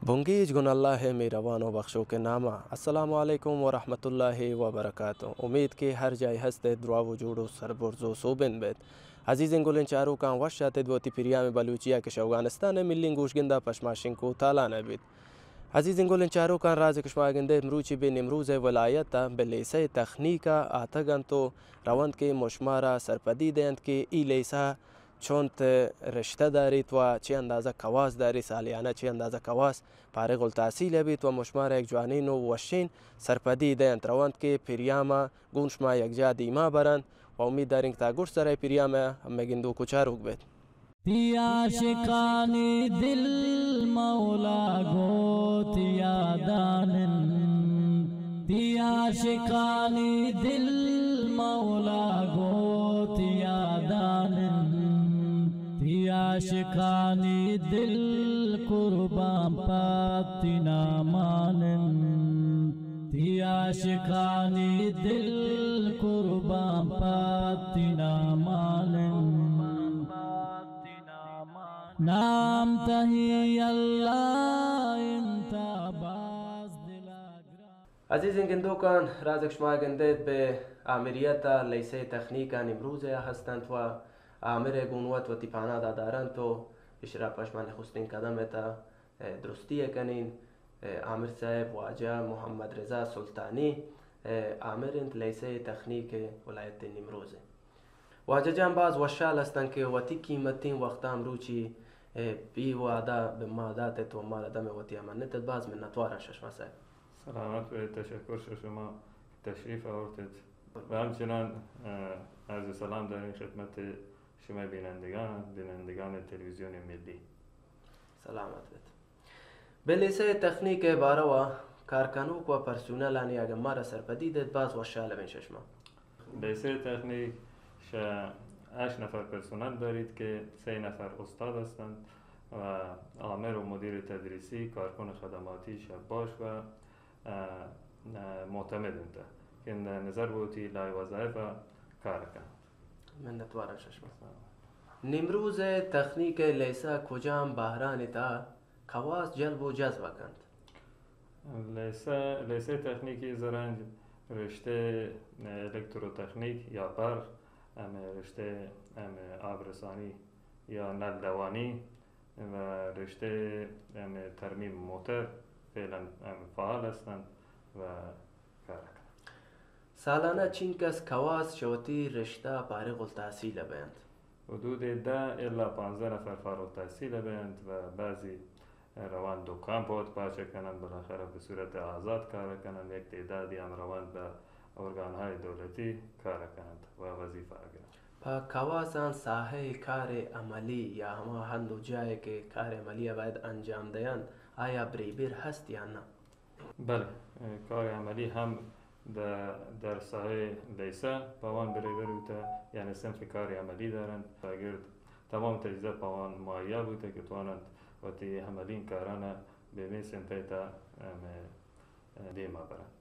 بنگیج گون اللہ ءِ مہروان و بخشوک ءِ نام ءَ۔ السلام علیکم و رحمت اللہ و برکاتہ۔ امید کہ ہر جاہ ہست ات، دراہ و جوڑ و سربرز و سوبین بیت۔ عزیزین گلین چاروکاں، وش اتت بہ وتی پریام بلوچی ءَ کہ شہ اوگانستان ءِ ملین گوشگند ءَ پشماشنک و تالان ءَ بیت۔ عزیزین گلین چاروکاں، راز ءَ کہ شما گندئے، مروچی بہ نیمروز ءِ ولایت ءَ بہ لیسہ تکنیک ءَ آتگ انت و رونت کہ مشمارا سرپدی دئینت کہ ای لیسہ چونت رشتہ داریت و چہ اندازہ کواس داریت، سالیانہ چہ اندازہ کواس فارغ التحصیل بیت و مشمارا یک جوانین و وشین سرپدی دئینت۔ رونت کہ پریام ءَ گون شما یکجاہ دیما برنت و امید دارین کہ تا گڈ سرا پریام ءَ ہمے گندوک و چاروک بیت۔ تی عاشقانی دل مولا گوت یادانن، تی عاشقانی دل مولا گوت یادانن، تی عاشقانی دل قربان پت تی نامانن۔ تی عاشقانی دل قربان پت تی نامانن۔ نام تہی اللہ انت باز دلا گران۔ عزیزین گندوکان، راز ءَ کہ شما گندیت بہ آمریت ءَ لیسہ تکنیک ءَ نیمروز ءَ ہست انت و آمر ءِ گون وت وتی پانادا دارنت و اشرا پشما نخستین قدم ءِ تہا ءِ درستی ءَ کنین۔ ءِ آمر صاحب واجہ محمد رضا سلطانی ءِ آمر انت، لیسہ تکنیک ولایت نیمروز ءِ۔ واجہ جان، باز وشحال ہستن کہ وتی قیمتین وقتا امروچی ءِ بی وعدہ بہ ما دات ات و مارا دم وتی ءَ منت ات، باز منتوارن شہ شما صاحب۔ سلامت بہ، تشکر شہ شما کہ تشریف آورت ات و ہمچنان، ءِ، عرض سلام دارین خدمت شمئے بینندگان، بینندگان تلویزیون ملی۔ سلامت بیت۔ بہ لیسہ تکنیک ءِ باروا کارکنوک و پرسونلانی اگہ مارا سرپدی دئیت، باز وشحال بین شہ شما۔ لیسہ تکنیک شہ ہشت نفر پرسونل داریت کہ سئے نفر استاد ہستنت و آمر و مدیر تدریسی، کارکن خدماتی، شباش و ءِ، ءِ، معتمد انت کہ نظر بہ وتی لائحہ وظائف ءَ کار کننت۔ منتوارن شہ شما۔ نیمروز ءِ تکنیک ءِ لیسہ کجام بہرانی تہا کواس جلب و جذب کنت؟ لیسہ، لیسہ تکنیکی زرنج رشتہ الکترو تکنیک یا برق، ہمے رشتہ ہمے آبرسانی یا نل دوانی، و رشتہ ہمے ترمیم موتر فعلاً ہمے فعال ہستنت و کار کننت۔ سالانہ چینکس کواس شہ وتی رشتہ فارغ التحصیل بینت؟ حدود دہ الا پانزدہ نفر فارغ التحصیل بینت و بعضی روان دکان پہ وت پاچ کننت، بالاخرہ بہ صورت آزاد کار کننت، یک تعدادی ہم روان بہ ارگان‌ہای دولتی کار کننت و وظیفہ گرنت۔ پہ کواساں ساحہ کار عملی یا ہما ہند و جاہے کہ کار عملی ءَ باید انجام دئینت، آیا بریبر ہست یا نہ؟ بلے، کار عملی ہم د-، در ساحہ لیسہ پہ آوان بریبر بوتہ، یعنی صنف کار عملی دارنت، شاگرد تمام تجہیزات پہ آوان مہیا بوتہ کہ تواننت وتی عملی کاران بہ ہمے صنف ءِ تہا، ام، دیما برنت۔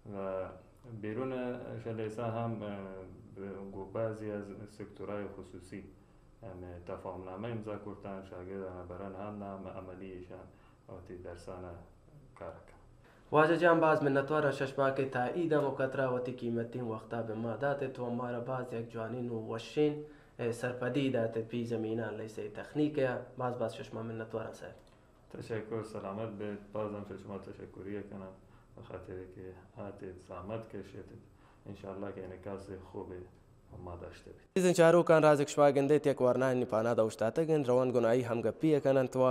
و بیرون شہ لیسہ ہم، ء، گوں بعضی از سکتورهای خصوصی، ام، تفاہم‌نامہ امضا کرتن، شاگردان برن ہم نام عملی ایشان وتی درسان کار کن۔ واجہ جان، باز منتوارن شہ شما کہ تا ای دمک ءَ ترا وتی قیمتیں وقتا بہ ما دات ات و مارا باز یک جوانیں و وشیں، ء، سرپدی دات ات پہ زمینان لیسہ تکنیک ءَ۔ باز باز شہ شما منتوارن صاحب۔ تشکر، سلامت بیت۔ باز ہم شہ شما تشکری کناں، بخاطر کہ آتت زحمت کشت، انشاءاللہ کہ انعکاس خوبی ما داشتہ بیت۔ عزیزیں چاروکاں، راز کہ شما گندیت یک ورنایانی پانادا اوشتاتگ انت، روان گوں آئی ہمگپی ءَ کننت و،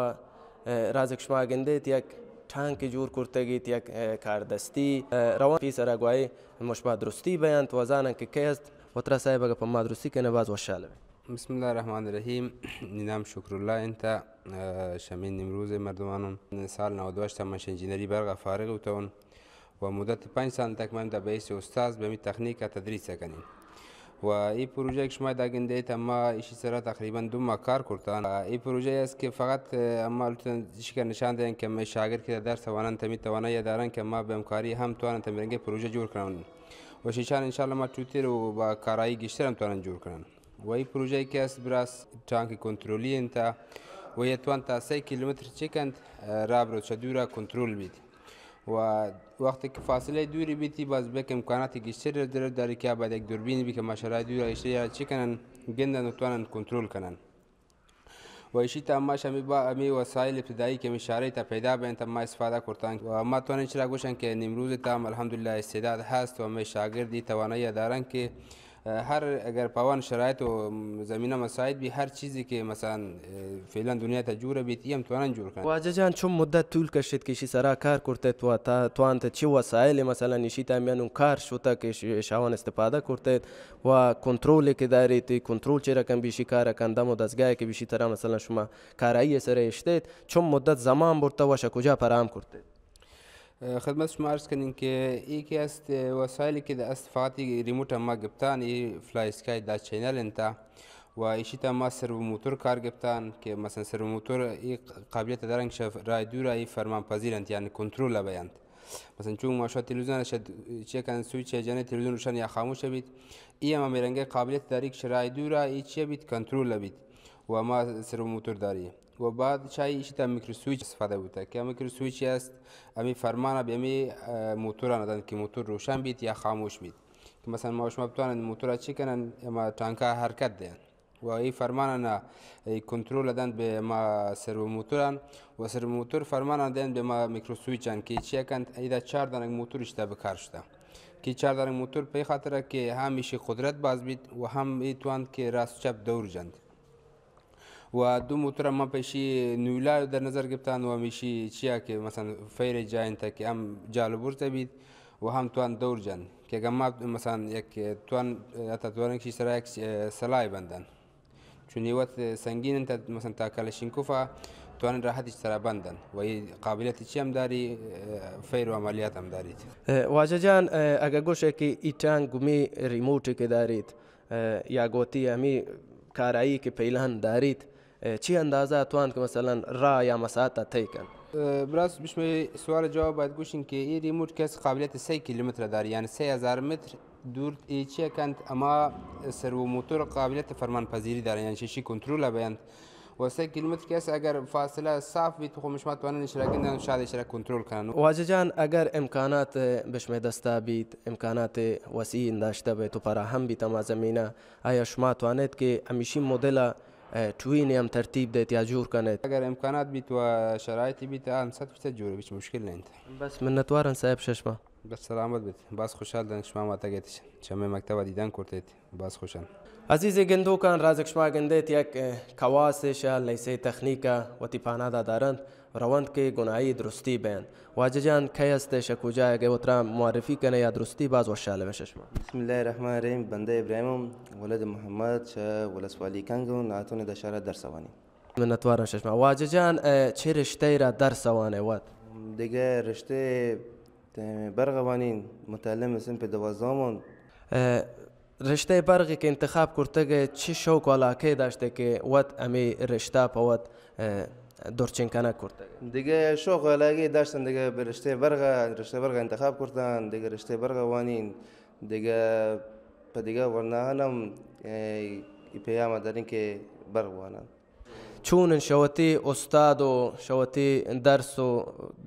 ء، راز کہ شما گندیت یک ٹانکے جوڑ کرتگیت، یک، ء، کاردستی، ء، روان پیسرا گوں آئی مشما درستی بینت و زانن کہ کئے است۔ وترا صاحب اگہ پہ ما درستی کنے باز وشحال بیں۔ بسم اللہ الرحمن الرحیم۔ منی نام شکراللہ انت، ء، شمین نیمروز مردمانوں۔ سال نود و ہشت من شہ انجینئری برق فارغ بوتون و مدت پنچ سال تک من در بیس استاد بہ ہمے تکنیک ءَ تدریس کنیں۔ و اے پروژہ کہ شما دا گندیت، ما ایشی سرا تقریباً دو ماہ کار کرتن۔ اے پروژہ است کہ فقط، ء، ما لوٹن ایشی کہ نشان دیں کہ مئے شاگرد کہ درس وانن، ہمے توانائی دارن کہ ما بہ ہمکاری ہم توانن ہمے رنگیں پروژہ جوڑ کنن و شیشان انشاءاللہ ما چوتر و با کارایی گیشتر ہم توانن جوڑ کنن۔ و اے پروژہ کہ است براس ٹانک کنترلی انت، و اے توان تا سئے کیلومتر چکنت، اه، راه برو چه دورا کنترل بیت. و وقتی که فاصله دوری بیتی، باز بک امکانات گیشتر در داری که باید یک دوربین بی که ما شرای دورا ایشی چکنن، گندن و توانن کنترل کنن. و ایشی تا ما شمی با امی وسایل ابتدایی که می شهری تا پیدا بین تا ما استفاده کرتن و ما توانین چرا گوشن که نیمروز تا هم الحمدلله استعداد هست و می شاگردی توانایی دارن که، اه، هر اگر پوان شرایط و زمینه مساعد بی، هر چیزی که مثلاً، اه، فعلاً دنیا تا جور بیت، ای هم توانن جور کن. واجہ جان، چون مدت طول کشت که ایشی سرا کار کرتت و تا توانت چه وسایل مثلاً ایشی تا میان اون کار شوتا که ش-، شاوان استفاده کرتت؟ و کنترل که داریت، کنترل چه رقم بیشی کار کن، دم و دستگاه که بیشی ترا مثلاً شما کارایی سر اشتیت، چون مدت زمان برتا و شا کجا پرام کرتت؟ اه، خدمت شما عرض کنین که ای که است، اه، وسایلی که ده است فقط ای ریموت ما گپتان، ای فلای اسکای دا چینل انتا و ایشی تا ما سرو موتور کار گپتان که مثلاً سرو موتور ای قابلیت دارن که شف-، رای دور ای فرمان پذیر انت، یعنی کنترل بیانت. مثلاً چون ما شو تلویزیون شد چه کن سویچ جنه تلویزیون روشن یا خاموش بیت، ای هم همی رنگه قابلیت داری که شرای دور ای چی بیت کنترل بیت و ما سرو موتور داری. و بعد چای ایشی تا میکرو سویچ استفاده بوته که میکرو سویچی است، امی فرمان به امی، اه، موتور ندن که موتور روشن بیت یا خاموش بیت. که مثلاً ما شما بتوانن موتور چی کنن، اما ٹانکا حرکت دین. و ای فرمان نه ای کنترل دن به ما سرو موتوران و سرو موتور فرمان دین به ما میکرو سویچان که چی کنت، ایدا چهار دانگ موتور اشتا به کار شده. که چهار دانگ موتور په خاطر که همیشه قدرت باز بیت و هم ای توان که راست چپ دور جند. و دو موتور ما پیشی نولا در نظر گپتان و همیشی چیا که مثلاً فیر جاین تا که هم جال و برز بیت و هم توان دور جن. که اگه ما مثلاً یک توان، حتی توان کشی سرا یک سلاح بندن. چون یه وقت سنگین انت، مثلاً تا کلشینکوفا توان راحت سرا بندن. و یه قابلیت چی هم داری، فیر و عملیات هم دارید. اه، واجہ جان، اه، اگه گوشه که ای ٹانک گمی ریموٹ که دارید، اه، یا گوتی همی کارایی که پیلان داریت، اه، چی اندازه توانت که مثلاً را یا مساحت طے کن؟ اه، براس بشمه سوال جواب باید گوشین که ای ریموٹ کس قابلیت سه کیلومتر داری، یعنی سه هزار متر دور ای چی کنت، اما سرو موتور قابلیت فرمان پذیری داره، یعنی شیشی کنترل بیانت. و سه کیلومتر کس اگر فاصله صاف بیت، خو مشما توانن اشرا گندن، شاید اشرا کنترل کنن. واجہ جان، اگر امکانات بشمه دستا بیت، امکانات وسیع داشته بیت و فراهم بیت اما زمینه، آیا شما توانید که همیشی مدل، اه، ٹوین هم ترتیب دیت یا جور کنید؟ اگر امکانات بیت و شرایطی بیت، آن صد فیصد جور، هیچ مشکل نیست. بس منتوارن صاحب ششما. بس سلامت بیت. باز خوشحال دن شما ما تگیت چمه مکتب دیدن کرتید. باز خوشحال. عزیز گندوکان، رازک شما گندیت یک، اه، کواس شال نیسه تکنیکا وتی پانادا دارند. روند که گناهی درستی بیان. واجہ جان، کئے است، شہ کجا ئے؟ اگہ وترا معرفی کنے یا درستی باز وشحال بیں شما. بسم اللہ الرحمن الرحیم. بندہ ابراہیم، ولد محمد، شہ ولسوالی کنگ، ناتون دشارہ درس وانی. منتوارم شہ شما. واجہ جان، اے، چہ رشتہ را درس وانے وت؟ دگہ رشتہ برغ وانین، متعلم صنف دوازدہم. اے، رشتہ برغی کہ انتخاب کرتگ ئے، چی شوق و علاقہ داشتے کہ وت ہمے رشتہ پہ وت، اے، درچین کنگ کرتگ؟ دگہ شوق و علاقہ داشتن، دگہ رشتہ برغ، رشتہ برغ انتخاب کرتن، دگہ رشتہ برغ وانین، دگہ پہ دگہ ورناہن ہم، اے، ای پیام دارین کہ برغ وانن. چون انت شہ وتی استاد و شہ وتی درس و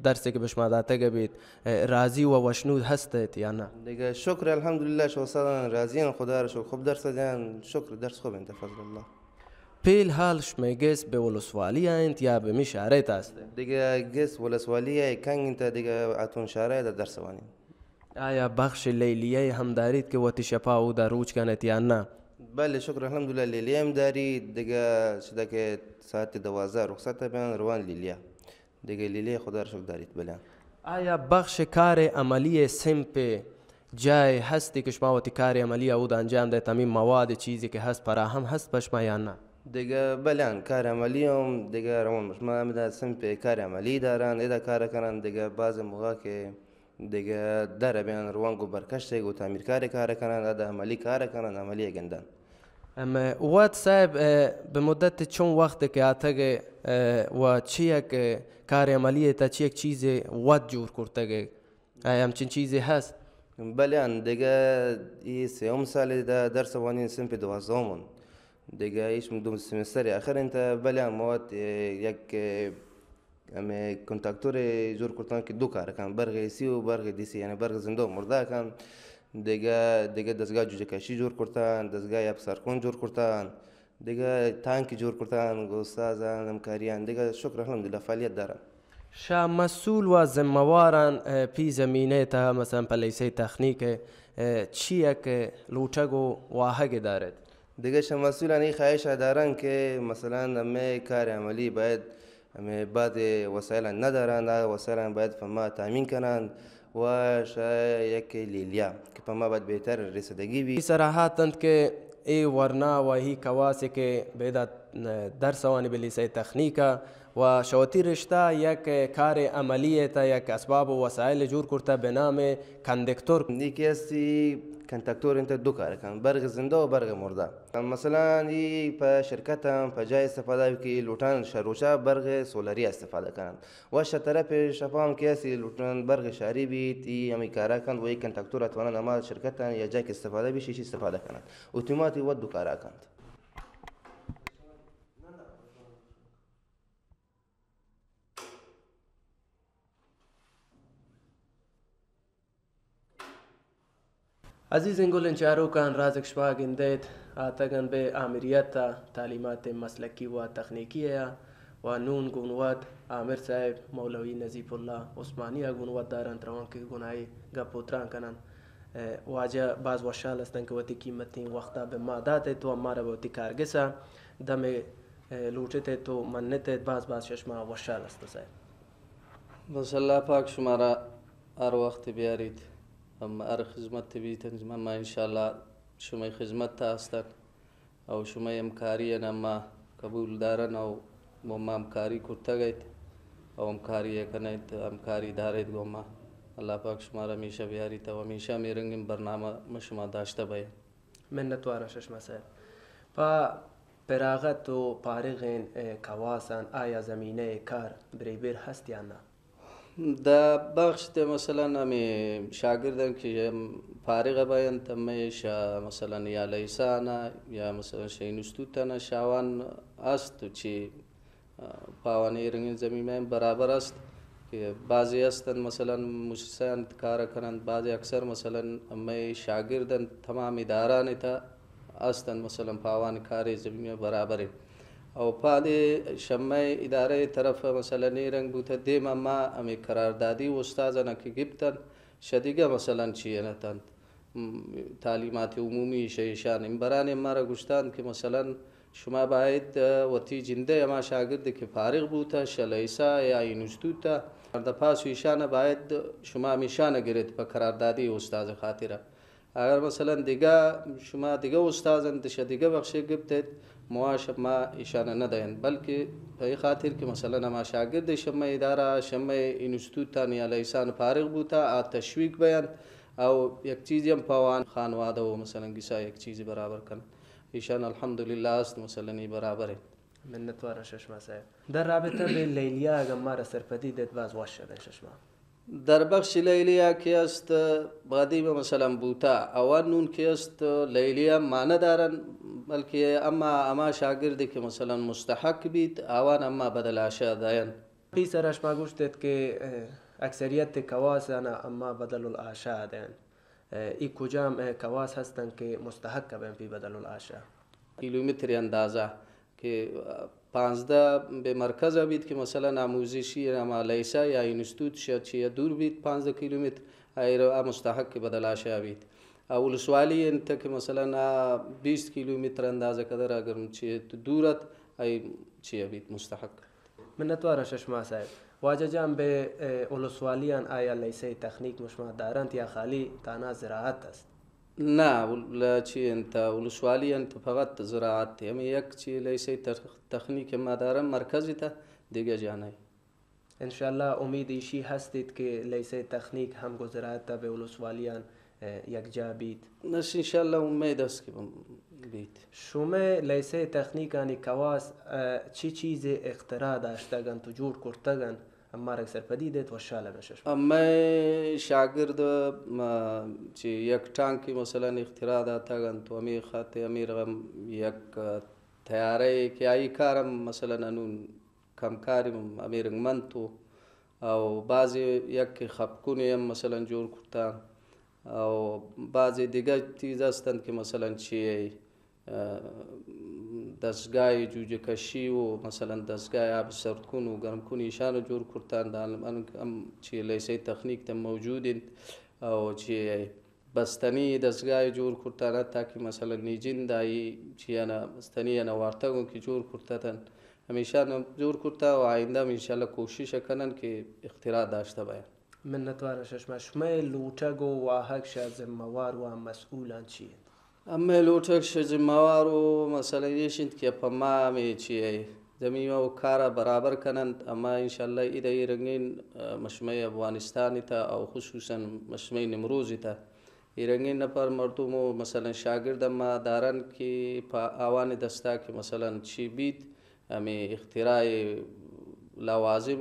درسے کہ بہ شما داتگ بیت، اے، راضی و وشنود ہست ایت یا نہ؟ دگہ شکر الحمدللہ، شہ استادان راضی آں، خدا را شکر، خوب درس دیان، شکر درس خوب انت فضل اللہ. فی الحال شمئے گس بہ ولسوالی آ انت یا بہ می شہرے تا است؟ دگہ گس ولسوالی آ کنگ انت، دگہ اتون شہرے تا درس وانی. آیا بخش لیلیہ ہم داریت کہ وتی شپا اودا روچ کنیت یا نہ؟ بلے شکر الحمدللہ لیلیہ ہم داریت، دگہ چدا کہ ساعت دوازدہ رخصت بیان روان لیلیہ. دگہ لیلیہ خدا را شکر داریت بلے. آیا بخش کار عملی صنف جائے ہستی کہ شما وتی کار عملی اودا انجام دئیت، ہمے مواد چیزی کہ ہست فراہم ہست پہ شما یا نہ؟ دگہ بلے کار عملی ہم دگہ روان، شما ہمدا صنف کار عملی داران، ادا کار کنن، دگہ بعض موقع کہ دگہ در بیان روان گو برکشتے گو تعمیر کار کار کنن، ادا عملی کار کنن، عملی گندن. ام، وت صاحب، اے، بہ مدت چون وقت کہ آتگ ئے، اے، و چی یک، اے، کار عملی تا چی یک چیزے وت جور کرتگ ئے؟ اے ہمچین چیزے ہست؟ بلے آن دگہ ای سیوم سال دا درس وانین صنف دوازدہم. دگہ ایش دو سمستر آخر انت، بلے ہم وت، اے، یک، اے، ہمے کنٹاکٹورے جوڑ کرتاں کہ دو کار کن، برغ اے سی و برغ ڈی سی، یعنی برغ زندہ و مردہ کن۔ دگہ، دگہ دزگاہ جوجہ کشی جوڑ کرتاں، دزگاہ آپ سرکون جوڑ کرتاں، دگہ تانک جوڑ کرتاں، گوں استادان ہمکاریان، دگہ شکر الحمدللہ فعالیت دارن۔ شہ مسئول و ذمہ واران، اے، پی زمینہ تہا مثلاً پہ لیسہ تکنیک، اے، چی یک لوٹگ و واہگ دارت؟ دگہ شہ مسئولانی خواہش دارن کہ مثلاً ہمے کار عملی باید ہمے بعض وسائل ندارن، آ وسائل باید پہ ما تامین کنن و شہ یک لیلیا کہ پہ ما باید بہتر رسیدگی بی۔ سراحت انت کہ اے ورنا و ہی کواس کہ بیدا درس وانی بہ لیسہ تکنیکا و شہ وتی رشتہ یک کار عملی تہا یک اسباب و وسائل جوڑ کرتہ بہ نام کندکتور۔ نی کہ استی کنٹاکٹور انت دو کار کن، برغ زندہ و برغ مردہ۔ مثلاً ای پہ شرکت ہم پہ جای استفادہ بی کہ لوٹان شہ روچا برغ سولری استفادہ کنن و شہ طرف شپا ہم کہ استی لوٹان برغ شاری بیت، ای ہمی کارا کنت و ای کنٹاکٹور توانن ہما شرکت یا جای کہ استفادہ بی شیشی استفادہ کنن۔ اتوماتی و دو کارا کنت۔ عزیزیں گلیں چاروکاں، رازق شما گندیت، آتگن بہ آمریت ء تعلیمات مسلکی و تکنیکی ء و نون گون وت عامر صاحب مولوی نظیف اللہ عثمانی ء گون وت دارنت، روان کہ گناہی گپ و تران کننت۔ ء واجہ باز وشحال ہستن کہ وتی قیمتیں وقت ء بہ ما دات ات و مارا بہ وتی کارگس ء دمے ء لوٹت ات و منت ات، باز باز شہ شما وشحال ہستن صاحب۔ بس اللہ پاک شمارا ہر وقت بیاریت، ہم ہر خدمت بیت، ہم انشاءاللہ شمئے خدمت ء ہستن او شمئے ہمکاری ء ہم ما قبول دارن او گوں ما ہمکاری کرتگ ایت او ہمکاری ء کن ایت، ہمکاری دار ایت گوں ما۔ اللہ پاک شمارا ہمیشہ بیاریت او ہمیشہ ہمے رنگیں برنامہ ما شما داشتہ بئیں۔ منتواراں شہ شما صاحب۔ پہ پراغت و پارغیں، اے، کواسان آیا زمینہ ء کار بریبر ہست یا نہ؟ دا بخش تے مثلاً ہمے شاگرداں کہ ہم فارغ بینت، ہمے شہ مثلاً یا لیسان ء یا مثلاً شہ انسٹیٹوٹان ء شہ آوان است چی پہ آوانی اے رنگیں زمین ء برابر است کہ بعضے است انت مثلاً مشسہ انت کار کننت، بعضے اکثر مثلاً ہمے شاگرد انت تمام ادارہانی تہا است انت مثلاً پہ آوانی کارے زمین ء برابر انت۔ او پہ آدے شمئے ادارہ ء طرف ء مثلاً اے رنگ بوتہ دیم ء ما ہمے قراردادی استادانا کہ گپتن شہ دگہ مثلاً چی انت انت تعلیمات عمومی شہ ایشان امبرانی مارا گوشتانت کہ مثلاً شما باید وتی جندئے ہما شاگردے کہ فارغ بوتہ شہ لیسہ یا انسٹیٹوٹا، دپاس ایشان باید شما ہمیشان گرت پہ قراردادی استاز خاطرا۔ اگر مثلاً دگہ شما دگہ استاز انت شہ دگہ بخشے گپت ایت، معاش ما ایشان نہ دئینت، بلکہ پہ اے خاطر کہ مثلاً ہما شاگرد شمئے ادارہ شمئے انسٹیٹوٹان یا لیسان فارغ بوتہ آ تشویق بینت او یک چیزے ہم پہ آوان خانوادہ و مثلاً گسا یک چیزے برابر کنت۔ ایشان الحمدللہ است مثلاً ای برابر انت۔ منتوارا شہ شما صاحب۔ در رابطہ بہ لیلیہ اگاں مارا سرپدی دیت باز وش اتیں شہ شما۔ در بخش لیلیہ کہ است بادی بہ مثلاً بوتا اوان نون کہ است لیلیہ معنی دارن، بلکہ اما ہما شاگردے کہ مثلاً مستحق بیت آوان اما بدل آشا داینت۔ پیسرا شما گوشت ات کہ، اہ، اکثریت کواس آنا اما بدل العشاء دین۔ اہ، ای کجام، اہ، کواس ہستن کہ مستحق بین پی بدل العشاء؟ کیلومتر اندازہ کہ، اہ، پانزدہ بہ مرکز بیت کہ مثلاً آموزشی ہما لیسہ یا انسٹیٹوٹ شہ چیا دور بیت پانزدہ کیلومتر، ایر آ مستحق بدل آشا بیت۔ آ ولسوالی انت کہ مثلاً آ بیست کیلومتر اندازہ قدر اگر چیا دور ات، ای چیا بیت مستحق۔ منتوارا شہ شما صاحب۔ واجہ جان بہ، اے، ولسوالیان آیا لیسہ تکنیک مشما دارنت یا خالی تانا زراعت است؟ نہ، ول-، چی انت، ولسوالیان تو فقط زراعت، ہمیں یک چی لیسہ تخ-، تکنیک ما دارن مرکز تا دگہ جانہ۔ انشاءاللہ امید ایشی ہستیت کہ لیسہ تکنیک ہم گو زراعت بہ ولسوالیان اے، یکجا بیت۔ نش انشاءاللہ امید است کہ بم-، بیت۔ شمئے لیسہ تکنیکانی کواس، اے، چی چیزے اختراع داشتگ انت و جوڑ کرتگ انت؟ مارا سرپدی دیت وشحال بہ شش۔ مئے شاگرد، ما، چی یک ٹانکی مثلاً اختراع داتگ انت و ہمے خاطر ہمے رقم یک تیارہ ء کہ آئی کار ہم مثلاً انون کمکاری ہم ہمے رنگ منت و، او بعضی یک خپکنے ہم مثلاً جوڑ کرتا، او بعضی دگہ چیز ہستنت کہ مثلاً چی ء، دستگاہ جوجہ کشی و مثلاً دستگاہ آب سرد کن و گرم کن ایشان جوڑ کرتا، دان ہم چی لیسے تخنیک تہ موجود انت، او چی بستنی دستگاہ جوڑ کرتگ انت تاکہ مثلاً نی جند آئی چیانا بستنی آنا وارتگ انت کہ جوڑ کرتگ انت، ہمیشان جوڑ کرتگ و آئندہ ہم انشاءاللہ کوشش کنن کہ اختراع داشتہ بہ۔ منتوار شما، شمئے لوٹگ و واہگ شہ ذمہ وار و مسئولان چی انت؟ ہمے لوٹگ شہ ذمہ وار و مثلاً ایش انت کہ پہ ما ہمے چی ء زمین و کارا برابر کننت، اما انشاءاللہ ادا اے رنگین، ء، مشمئے افغانستان تہ او خصوصاً مشمئے نمروز تہ اے رنگین نفر مردم و مثلاً شاگرد اما دارن کہ پہ آوان دستا کہ مثلاً چی بیت، ہمے اختراع لوازم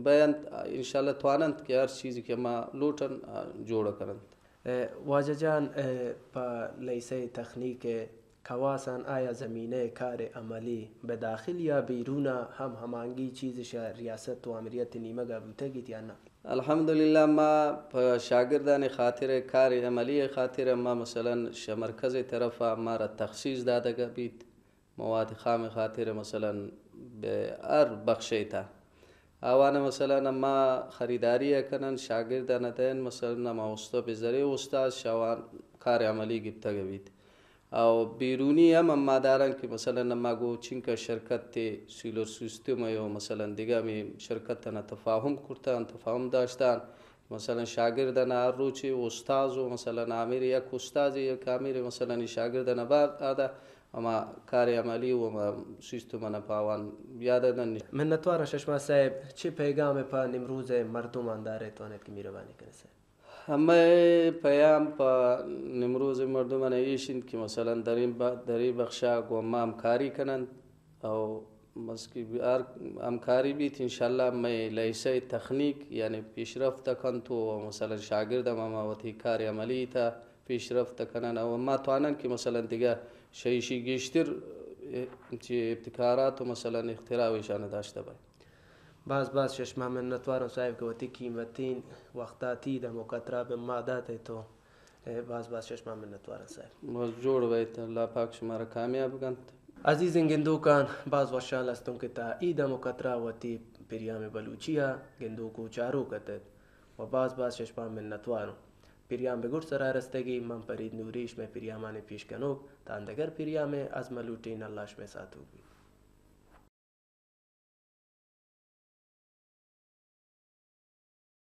بینت، انشاءاللہ تواننت کہ ہر چیزی کہ ما لوٹن، آ، جوڑ کننت۔ ء واجہ جان، ء پہ لیسہ تخنیک ء کواسان آیا زمینہ ء کار عملی بہ داخل یا بیرون ء ہم ہمانگی چیز شہ ریاست و آمریت نیمگ ء بوتگیت یا نہ؟ الحمدللہ، ما پہ شاگردان خاطر ء کار عملی ء خاطر ء ما مثلاً شہ مرکز ء طرف ء مارا تخصیص دادگ بیت۔ مواد خام خاطر مثلاً بہ ہر بخش ء تہ آوان مثلاً ہما خریداری ء کنن، شاگردان دین، مثلاً ہما استاد بہ زرے استاد شوان کار عملی گپتگ بیت۔ او بیرونی ہم ہما دارن کہ مثلاً ہما گو چنکا شرکت سولر سیستم ء و مثلاً دگہ ہمے شرکت انا تفاہم کرتان، تفاہم داشتان، مثلاً شاگردان ہر روچے استاز و مثلاً آمیر یک استاز یک آمیر مثلاً شاگردان بار آدا ہما کار عملی و ہما سیستم انا پہ آوان یاد دن۔ منتوار ششما صاحب، چہ پیغام پہ نمروز مردمان دارے توانیت کہ مہربانی کنی صاحب؟ ہمے پیام پہ نمروز مردمان ایش انت کہ مثلاً دریں ب-، دریں بخشا گوں ما ہمکاری کننت او بس کہ ہر ہمکاری بیت انشاءاللہ مئے لیسہ تخنیک یعنی پیشرفت کنت و مثلاً شاگرد ہم ہما وتی کار عملی تہ پیشرفت کنن و ما توانن کہ مثلاً دگہ شہ ایشی گیشتر، اه، چی ابتکارات و مثلاً اختراع و ایشان داشتہ بہ۔ باز باز ششما منتوارم صاحب کہ وتی قیمتین وقتا تی دمو کترا بہ ما داتے تو۔ اے، باز باز ششما منتوارم صاحب۔ باز جوڑ بیت، اللہ پاک شمارا کامیاب کنت۔ عزیزین گندوکان، باز وشحال ہستوں کہ تا ای دمو کترا وتی پریام بلوچی ء گندوک و چاروک اتت و باز باز ششما منتواروں۔ پریام بگڈ سرا رستگی، من پرید نوری شمئے پریامانی پیش کنوک، تاں دگر پریامے از ملوٹین، اللہ شمئے ساتوک بی۔